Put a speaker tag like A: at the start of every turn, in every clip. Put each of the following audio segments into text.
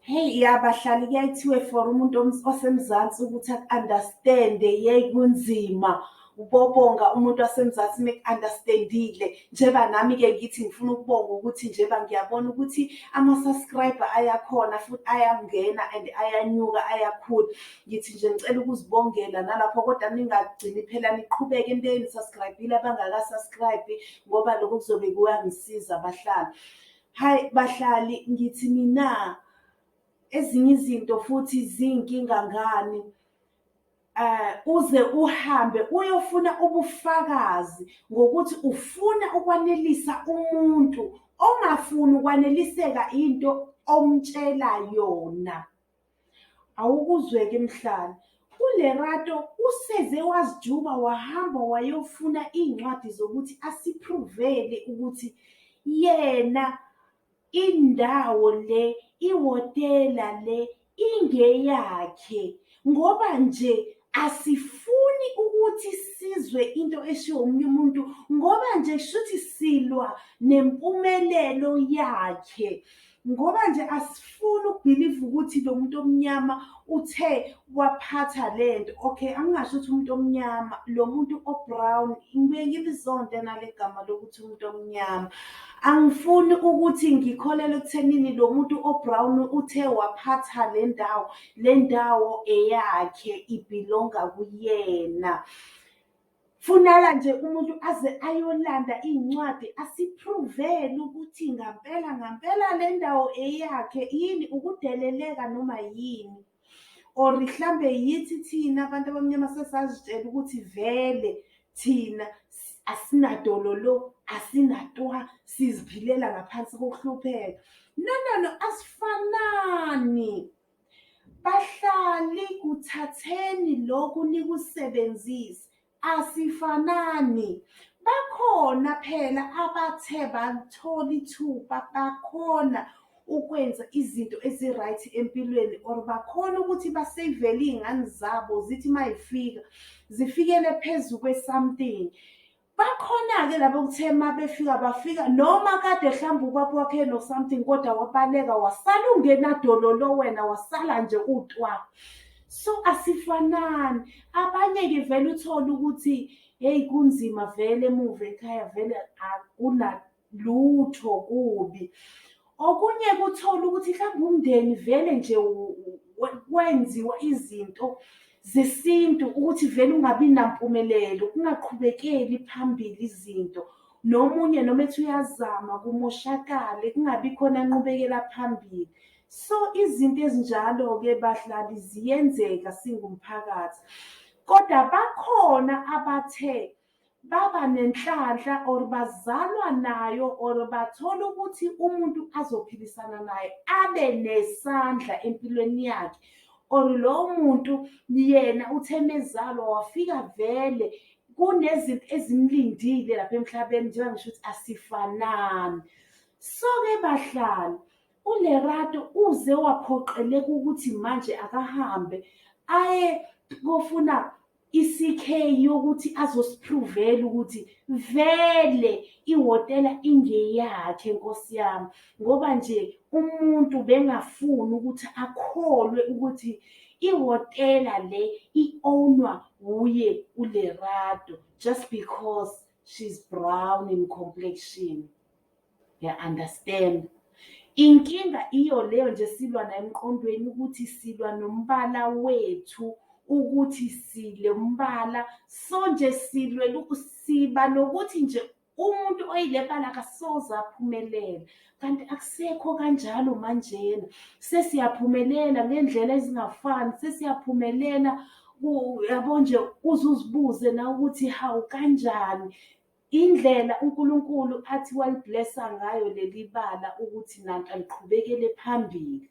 A: Hheyi ya bahlali kuyaye kuthiwe for umuntu osemzansi ukuthi aku-understand-e yeyi kunzima. Ubobonga umuntu wasemzansi uma eku-understand-ile. Njengoba nami-ke ngithi ngifuna ukubonga ukuthi njengoba ngiyabona ukuthi ama-subscriber ayakhona futhi ayangena and ayanyuka ayakhula. Ngithi nje ngicela ukuzibongela nalapho kodwa ningagcini phela niqhubeke nibe ni-subscribe-ile abangaka-subscribe-i ngoba lokho kuzobe kuyangisiza bahlali. Hhayi bahlali ngithi mina ezinye izinto futhi ziyinkinga ngani? Uze uhambe uyofuna ubufakazi ngokuthi ufuna ukwanelisa umuntu ongafuni ukwaneliseka into omtshela yona. Awukuzwe-ke mhlali, uLerato useze wazijuba wahamba wayofuna iy'ncwadi zokuthi asiphruvele ukuthi yena indawo le, ihhotela le ingeyakhe ngoba nje asifuni ukuthi sizwe into eshiwo omunye umuntu ngoba nje kushuthi silwa nempumelelo yakhe. Ngoba nje asifuni ukubhiliva ukuthi lo muntu omnyama uthe waphatha le nto. Okay, angingasho ukuthi umuntu omnyama, lo muntu o-brown, ngibuye ngilizonde nale gama lokuthi umuntu omnyama. Angifuni ukuthi ngikholelwe ekuthenini lo muntu o-brown uthe waphatha le ndawo, le ndawo eyakhe ibhilonga kuyena. Funala nje umuntu aze ayolanda iy'ncwadi asiphruvele ukuthi ngampela ngampela le ndawo eyakhe yini ukudeleleka noma yini or mhlambe yithi thina abantu abamnyama sesazitshela ukuthi vele thina asinadololo asinatwa siziphilela ngaphansi kokuhlupheka. No no no asifanani. Bahlali kuthatheni lokhu nikusebenzise, asifanani. Bakhona phela abathe balithola ithuba bakhona ukwenza izinto ezi-right empilweni or bakhona ukuthi baseyivele iy'ngane zabo zithi uma y'fika zifikele phezu kwe-something. Bakhona-ke laba okuthe uma befika bafika noma kade hlambe ubaba wakhe eno-something kodwa wabaleka wasala ungenadololo wena wasala nje utwa. So asifanani, abanye-ke vele uthole ukuthi hheyi kunzima vele emuva ekhaya vele akunalutho kubi. Okunye kuthole ukuthi mhlawumbe umndeni vele nje kwenziwa izinto zesintu ukuthi vele ungabi nampumelelo, kungaqhubekeli phambili izinto. Nomunye noma ethi uyazama kumoshakale kungabi khona nqubekela phambili. So izinto ezinjalo-ke bahlali ziyenzeka singumphakathi. Kodwa bakhona abathe baba nenhlanhla or bazalwa nayo or bathola ukuthi umuntu azophilisana naye abe nesandla empilweni yakhe or lowo muntu yena uthe mezalwa wafika vele kunezinto ezimlindile lapha emhlabeni njengoba ngisho ukuthi asifanani. So-ke bahlali uLerato uze waphoqeleka ukuthi manje akahambe aye kofuna i-C_K yokuthi azosiphruvela ukuthi vele ihhotela ingeyakhe nkosi yami ngoba nje umuntu bengafuni ukuthi akholwe ukuthi ihhotela le i-own-wa wuye uLerato just because she's brown in complexion. Ya-understand. Inkinga iyo leyo nje silwa nayo emqondweni ukuthi silwa nombala wethu ukuthi sile mbala so nje silwela siba nokuthi nje umuntu oyilebala akasoze aphumelela kanti akusekho kanjalo manjena sesiyaphumelela ngendlela ezingafani sesiyaphumelela yabo nje uze uzibuze na ukuthi hawu kanjani Indlela uNkulunkulu athi waliblessa ngayo leli bala ukuthi nanka liqhubekele phambili.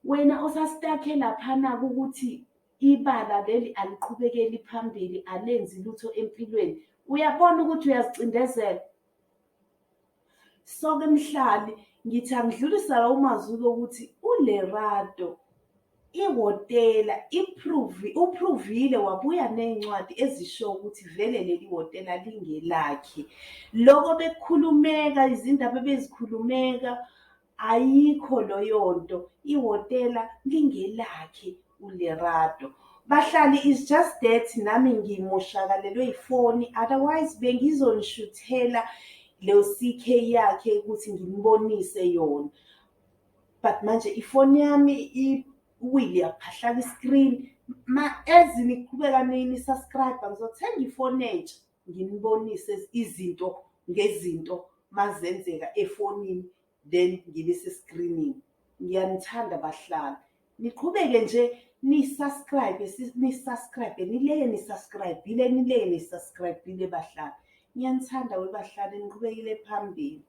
A: Wena osastakhe laphana-ke ukuthi ibala leli aliqhubekeli phambili, alenzi lutho empilweni, uyabona ukuthi uyazicindezela. So-ke mhlali ngithi angidlulise lawo mazwi-ke ukuthi uLerato ihhotela uphruvile wabuya ney'ncwadi ezisho ukuthi vele leli hhotela lingelakhe. Loko bekukhulumeka, izindaba ebezikhulumeka Ayikho loyo nto, ihhotela lingelakhe uLerato. Bahlali, is just that nami ngimoshakalelwe ifoni, otherwise bengizonishuthela lo CK yakhe ukuthi nginibonise yona. But manje ifoni yami iwile yaphahlaka i-screen. Ma as niqhubeka ni-subscribe, ngizothenga ifoni entsha nginibonise izinto ngezinto mazenzeka efonini, then ngibe seskrinini. Ngiyanithanda bahlali. Niqhubeke nje ni-subscribe, ni-subscribe, nileke ni-subscribe-ile, nileke ni-subscribe-ile bahlali. Ngiyanithanda we bahlali, niqhubekele phambili.